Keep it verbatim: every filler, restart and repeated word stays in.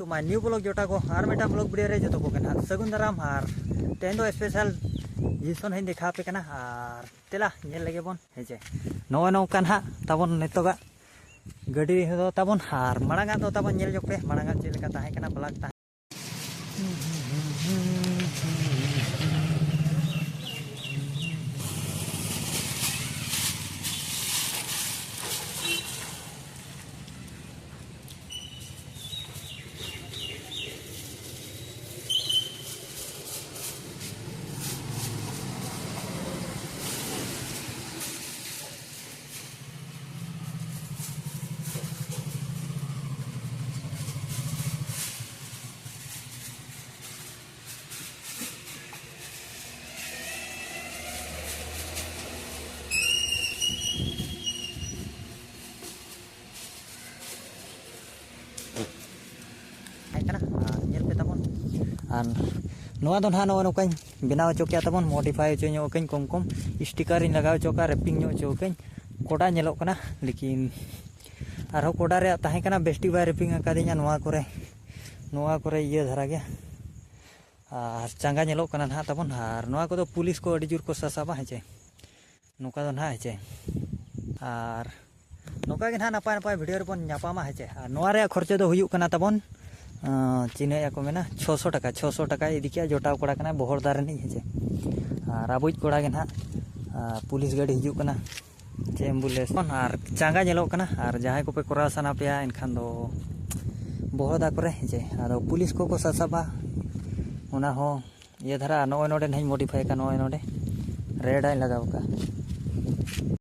My new vlog ᱡᱚᱴᱟ ᱠᱚ, ᱟᱨ ᱢᱤᱫᱴᱟᱝ vlog video ᱨᱮ ᱡᱚᱛᱚ ᱠᱚᱜᱮ ᱱᱟᱦᱟᱜ ᱥᱟᱹᱜᱩᱱ ᱫᱟᱨᱟᱢ᱾ ᱟᱨ ᱛᱮᱦᱮᱧ ᱫᱚ special ᱡᱤᱱᱤᱥ ᱦᱚᱸ ᱱᱟᱦᱟᱜ ᱤᱧ ᱫᱮᱠᱷᱟᱣ ᱟᱯᱮ ᱠᱟᱱᱟ, ᱟᱨ ᱛᱮᱞᱟ ᱧᱮᱞ ᱞᱮᱜᱮ ᱵᱚᱱ, ᱦᱮᱸ ᱪᱮ᱾ ᱱᱚᱜᱼᱚᱭ ᱱᱚᱝᱠᱟ ᱱᱟᱦᱟᱜ ᱛᱟᱵᱚᱱ ᱱᱤᱛᱚᱜᱟᱜ ᱜᱟᱹᱰᱤ ᱫᱚ ᱛᱟᱵᱚᱱ, ᱟᱨ ᱢᱟᱲᱟᱝᱟᱜ ᱫᱚ ᱛᱟᱵᱚᱱ ᱧᱮᱞ ᱧᱚᱜ ᱯᱮ, ᱢᱟᱲᱟᱝᱟᱜ ᱪᱮᱫ ᱞᱮᱠᱟ ᱛᱟᱦᱮᱸ ᱠᱟᱱᱟ, ᱵᱞᱚᱠ ᱛᱟᱦᱮᱸ ᱛᱟᱦᱮᱸ ᱠᱟᱱᱟ᱾ ᱟᱨ ᱧᱮᱞ ᱯᱮ ᱛᱟᱵᱚᱱ, ᱟᱨ ᱱᱚᱣᱟ ᱫᱚ ᱱᱟᱦᱟᱜ ᱱᱚᱜᱼᱚᱭ ᱱᱚᱝᱠᱟᱧ ᱵᱮᱱᱟᱣ ᱦᱚᱪᱚ ᱠᱮᱜᱼᱟ ᱛᱟᱵᱚᱱ, modify ᱦᱚᱪᱚ ᱧᱚᱜ ᱠᱟᱹᱧ, ᱠᱚᱢ ᱠᱚᱢ sticker ᱤᱧ ᱞᱟᱜᱟᱣ ᱦᱚᱪᱚ ᱠᱟᱜᱼᱟ, wrapping ᱧᱚᱜ ᱦᱚᱪᱚ ᱠᱟᱹᱧ᱾ ᱠᱚᱰᱟ ᱧᱮᱞᱚᱜ ᱠᱟᱱᱟ, ᱞᱮᱠᱤᱱ ᱟᱨᱦᱚᱸ ᱠᱚᱰᱟ ᱨᱮᱭᱟᱜ ᱛᱟᱦᱮᱸ ᱠᱟᱱᱟ, ᱵᱮᱥᱴᱷᱤᱠ ᱵᱟᱭ wrapping ᱟᱠᱟᱫᱤᱧᱟ ᱱᱚᱣᱟ ᱠᱚᱨᱮ, ᱱᱚᱣᱟ ᱠᱚᱨᱮ ᱤᱭᱟᱹ ᱫᱷᱟᱨᱟ ᱜᱮ᱾ ᱟᱨ ᱪᱟᱸᱜᱟ ᱧᱮᱞᱚᱜ ᱠᱟᱱᱟ ᱱᱟᱦᱟᱜ ᱛᱟᱵᱚᱱ, ᱟᱨ ᱱᱚᱣᱟ ᱠᱚᱫᱚ ᱯᱩᱞᱤᱥ ᱠᱚ ᱟᱹᱰᱤ ᱡᱳᱨ ᱠᱚ ᱥᱟᱥᱟᱵᱟ, ᱦᱮᱸ ᱪᱮ᱾ ᱱᱚᱝᱠᱟ ᱫᱚ ᱱᱟᱦᱟᱜ, ᱦᱮᱸ ᱪᱮ᱾ ᱟᱨ ᱱᱚᱝᱠᱟ ᱜᱮ ᱱᱟᱦᱟᱜ ᱱᱟᱯᱟᱭ ᱱᱟᱯᱟᱭ video ᱨᱮᱵᱚᱱ ᱧᱟᱯᱟᱢᱟ, ᱦᱮᱸ ᱪᱮ᱾ ᱟᱨ ᱱᱚᱣᱟ ᱨᱮᱭᱟᱜ ᱠᱷᱚᱨᱪᱟ ᱫᱚ ᱦᱩᱭᱩᱜ ᱠᱟᱱᱟ ᱛᱟᱵᱚᱱ, ᱟᱸ, ᱪᱤᱱᱦᱟᱹᱭᱟ ᱠᱚ ᱢᱮᱱᱟ, ᱪᱷᱚᱥᱚ ᱴᱟᱠᱟ, ᱪᱷᱚᱥᱚ ᱴᱟᱠᱟᱭ ᱤᱫᱤ ᱠᱮᱜᱼᱟ, ᱡᱚᱴᱟᱣ ᱠᱚᱲᱟ ᱠᱟᱱᱟᱭ ᱵᱚᱦᱚᱲᱫᱟ ᱨᱤᱱᱤᱡ, ᱦᱮᱸ ᱪᱮ᱾ ᱟᱨ ᱟᱵᱚᱭᱤᱡ ᱠᱚᱲᱟ ᱜᱮ ᱱᱟᱦᱟᱜ, ᱟᱸ, ᱯᱩᱞᱤᱥ ᱜᱟᱹᱰᱤ ᱦᱤᱡᱩᱜ ᱠᱟᱱᱟ, ᱪᱮ ambulance᱾ ᱟᱨ ᱪᱟᱸᱜᱟ ᱧᱮᱞᱚᱜ ᱠᱟᱱᱟ, ᱟᱨ ᱡᱟᱦᱟᱸᱭ ᱠᱚᱯᱮ ᱠᱚᱨᱟᱣ ᱥᱟᱱᱟ ᱯᱮᱭᱟ, ᱮᱱᱠᱷᱟᱱ ᱫᱚ ᱵᱚᱦᱚᱲᱫᱟ ᱠᱚᱨᱮ, ᱦᱮᱸ ᱪᱮ᱾ ᱟᱫᱚ ᱯᱩᱞᱤᱥ ᱠᱚᱠᱚ ᱥᱟᱥᱟᱵᱟ, ᱚᱱᱟ ᱦᱚᱸ ᱤᱭᱟᱹ ᱫᱷᱟᱨᱟ, ᱱᱚᱜᱼᱚᱭ ᱱᱚᱰᱮ ᱱᱟᱦᱟᱜ ᱤᱧ modify ᱟᱠᱟᱫ, ᱱᱚᱜᱼᱚᱭ ᱱᱚᱰᱮ red ᱟᱜ ᱤᱧ ᱞᱟᱜᱟᱣ ᱟᱠᱟᱫ᱾